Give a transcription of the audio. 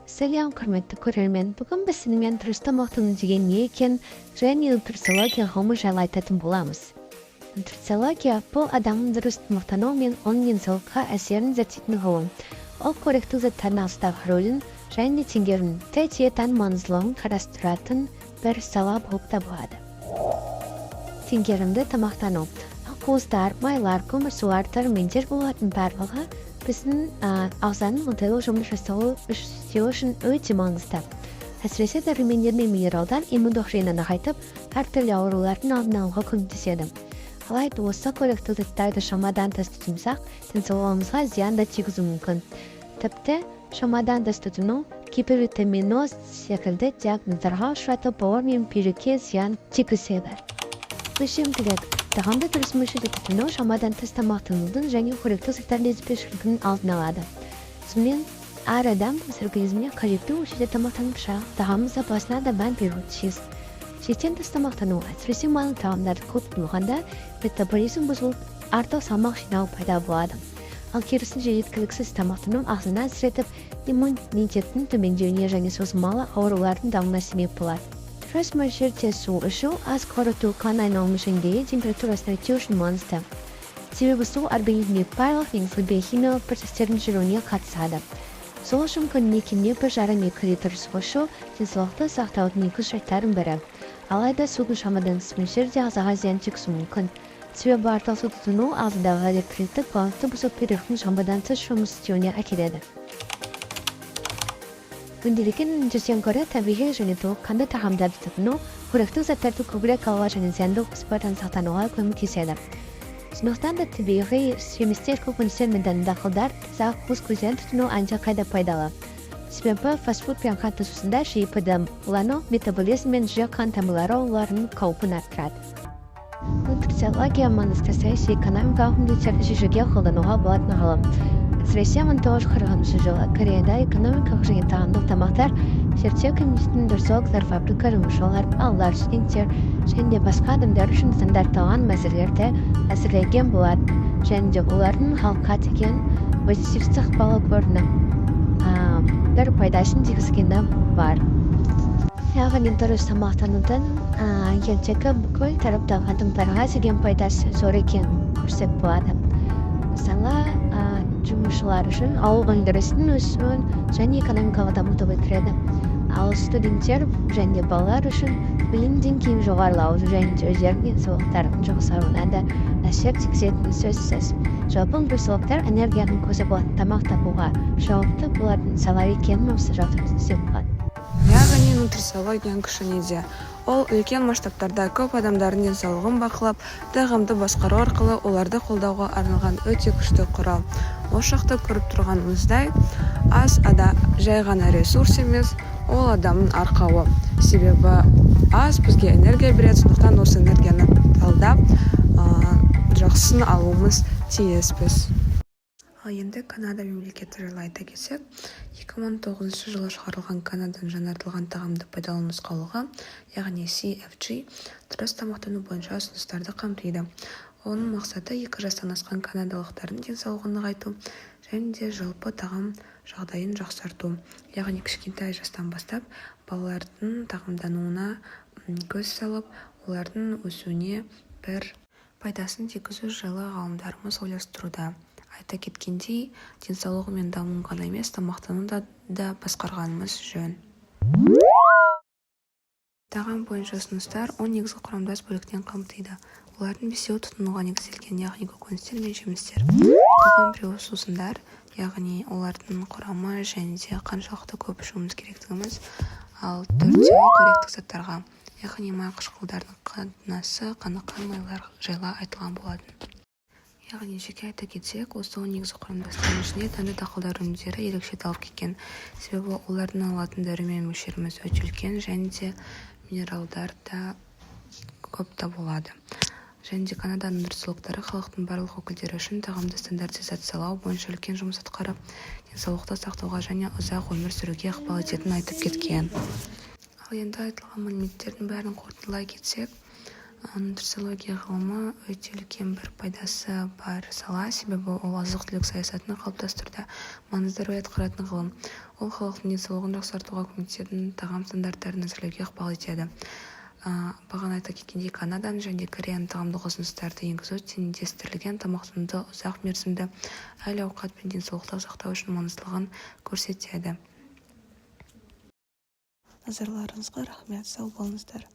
Сәлем, құрметті көрермен! Бүгін біз сенімен дұрыс тамақтану деген не екен және нутрициология ғылымы жайлы айтатын боламыз. Нутрициология – бұл адамның дұрыс тамақтануы мен оның денсаулыққа әсерін зерттейтін ғылым. Ол қоректік заттардың ағзадағы рөлін және теңгерімді диетаның маңыздылығын қарастыратын бір сала болып табылады. Теңгерімді тамақтану. Ақуыздар, майлар, көмірсулар, дәрумендер болатын барлығы біздің ағзаның оңтайлы жұмыс жасауы істеуі үшін өте маңызды. Әсіресе дәрумендер мен минералдар иммундық жүйені нығайтып, әртүрлі аурулардың алдын алуға көмектеседі. Алайда осы қоректік заттарды шамадан тыс тұтынсақ, денсаулығымызға зиян да тигізуі мүмкін. Тіпті шамадан тыс тұтыну гипервитаминоз секілді диагноздарға ұшыратып, бауыр мен бүйрекке зиян тигізеді. Өлшемділік. Тағамды дұрыс мөлшерде тұтыну шамадан тыс тамақтанудың және қоректік заттардың жетіспеушілігінің алдын алады. Сонымен, әр адам өз организміне қажетті мөлшерде тамақтанып, тағамның сапасына да мән беруі тиіс. Шектен тыс тамақтану, әсіресе майлы тағамдарды көп тұтынғанда, метаболизм бұзылып, артық салмақ жинау пайда болады. Ал керісінше, жеткіліксіз тамақтану ағзаны әлсіретіп, иммунитеттің төмендеуіне және созылмалы аурулардың дамуына себеп болады. Дұрыс мөлшерде су ішу ас қорыту, қан айналымы және дене температурасын реттеу үшін маңызды. Себебі су организмдегі барлық негізгі биохимиялық процестердің жүруіне қатысады. Сол үшін күніне кемінде 1,5-2 литр су ішу – денсаулықты сақтаудың негізгі шарттарының бірі. Алайда судың шамадан тыс мөлшері де ағзаға зиян тигізуі мүмкін. Себебі артық су тұтыну ағзадағы электролиттік балансты бұзып, бүйректің шамадан тыс жұмыс істеуіне әкеледі. Өңделген өнімдерден гөрі табиғи және толыққанды тағамдарды тұтыну қоректік заттарды көбірек алуға және зиянды қоспалардан сақтануға көмектеседі. Сондықтан да табиғи жемістер, көкөністер мен дәнді дақылдар, таза ақуыз көздерін тұтыну әлдеқайда пайдалы. Себебі фастфуд пен қатты сусындар жиі пайдалану метаболизм мен жүрек қан тамырлары ауруларының қаупін арттырады. Нутрициология – маңызды саяси, экономикалық міндеттерді шешуге қолдануға болатын ғылым. Әсіресе 1940 жылы Кореяда экономикалық және тағамдық тамақтар зерттеу комитетінің нутрициологтар, фабрика жұмысшылар, балалар, студенттер және де басқа адамдар үшін стандартталған мәзірлерді әзірлеген болатын және де олардың халыққа деген позитивті ықпалы көрініп, бір пайдасын тигізгені бар. Яғни дұрыс тамақтанудың елдегі бүкіл тараптағы адамдарға деген пайдасы зор екенін көрсек болады. Мысалы, жұмысшылар үшін ауыл өндірісінің өсуін және экономикалық дамуды білдіреді. Ал студенттер және балалар үшін білім деңгейінің жоғарылауы және де өздерінің денсаулықтарының жақсаруына да әсер тигізетіні сөзсіз. Жалпы, нутрициологтар энергияның көзі болатын тамақ табуға жауапты болатын сала екенін осы жақта түсінсек болады. Яғни нутрициологияның күші неде? Ол үлкен масштабтарда көп адамдардың денсаулығын бақылап, тағамды басқару арқылы оларды қолдауға арналған өте күшті құрал. Осы жақта көріп тұрғанымыздай, ас ада жай ғана ресурс емес, ол адамның арқауы. Себебі ас бізге энергия береді, сондықтан осы энергияны талдап, жақсысын алуымыз тиіспіз. Ал енді Канада мемлекеті жайлы айта кетсек, 2009 жылы шығарылған Канаданың жаңартылған тағамды пайдалану нұсқаулығы, яғни CFG, дұрыс тамақтану бойынша ұсыныстарды қамтиды. Оның мақсаты – 2 жастан асқан канадалықтардың денсаулығын нығайту және де жалпы тағам жағдайын жақсарту. Яғни кішкентай жастан бастап балалардың тағамдануына көз салып, олардың өсуіне бір пайдасын тигізу жайлы ғалымдарымыз ойластыруда. Айта кеткендей, денсаулығы мен дамуын ғана емес, тамақтануды да басқарғанымыз жөн. Тағам бойынша ұсыныстар 10 негізгі құрамдас бөліктен қамтиды. Олардың бесеуі тұтынуға негізделген, яғни көкөністер мен жемістер. Қалған біреуі сусындар, яғни олардың құрамы және де қаншалықты көп ішуіміз керектігіміз. Ал төртеуі қоректік заттарға, яғни май қышқылдарының қатынасы, қаныққан майлар жайлы айтылған болатын. Яғни жеке айта кетсек, осы 10 негізгі құрамдастардың ішінде дәнді дақылдар өнімдері ерекше талып кеткен. Себебі олардан алатын дәрумен мөлшеріміз өте үлкен және де минералдар да көп табылады. Және де Канаданың нутрициологтары халықтың барлық өкілдері үшін тағамды стандартизациялау бойынша үлкен жұмыс атқарып, денсаулықты сақтауға және ұзақ өмір сүруге ықпал ететінін айтып кеткен. Ал енді айтылған мәліметтердің бәрін қорытындылай кетсек, Нутрициология ғылымы өте үлкен бір пайдасы бар сала, себебі ол азық-түлік саясатын қалыптастыруда маңызды рөл атқаратын ғылым. Ол халықтың денсаулығын жақсартуға көмектесетін тағам стандарттарын әзірлеуге ықпал етеді. Бағана айта кеткендей, Канаданың және Кореяның тағамдық ұсыныстарды енгізуі теңдестірілген тамақтануды ұзақ мерзімді әл-ауқат пен денсаулықты сақтау үшін маңыздылығын көрсетеді. Назарларыңызға рахмет, сау болыңыздар!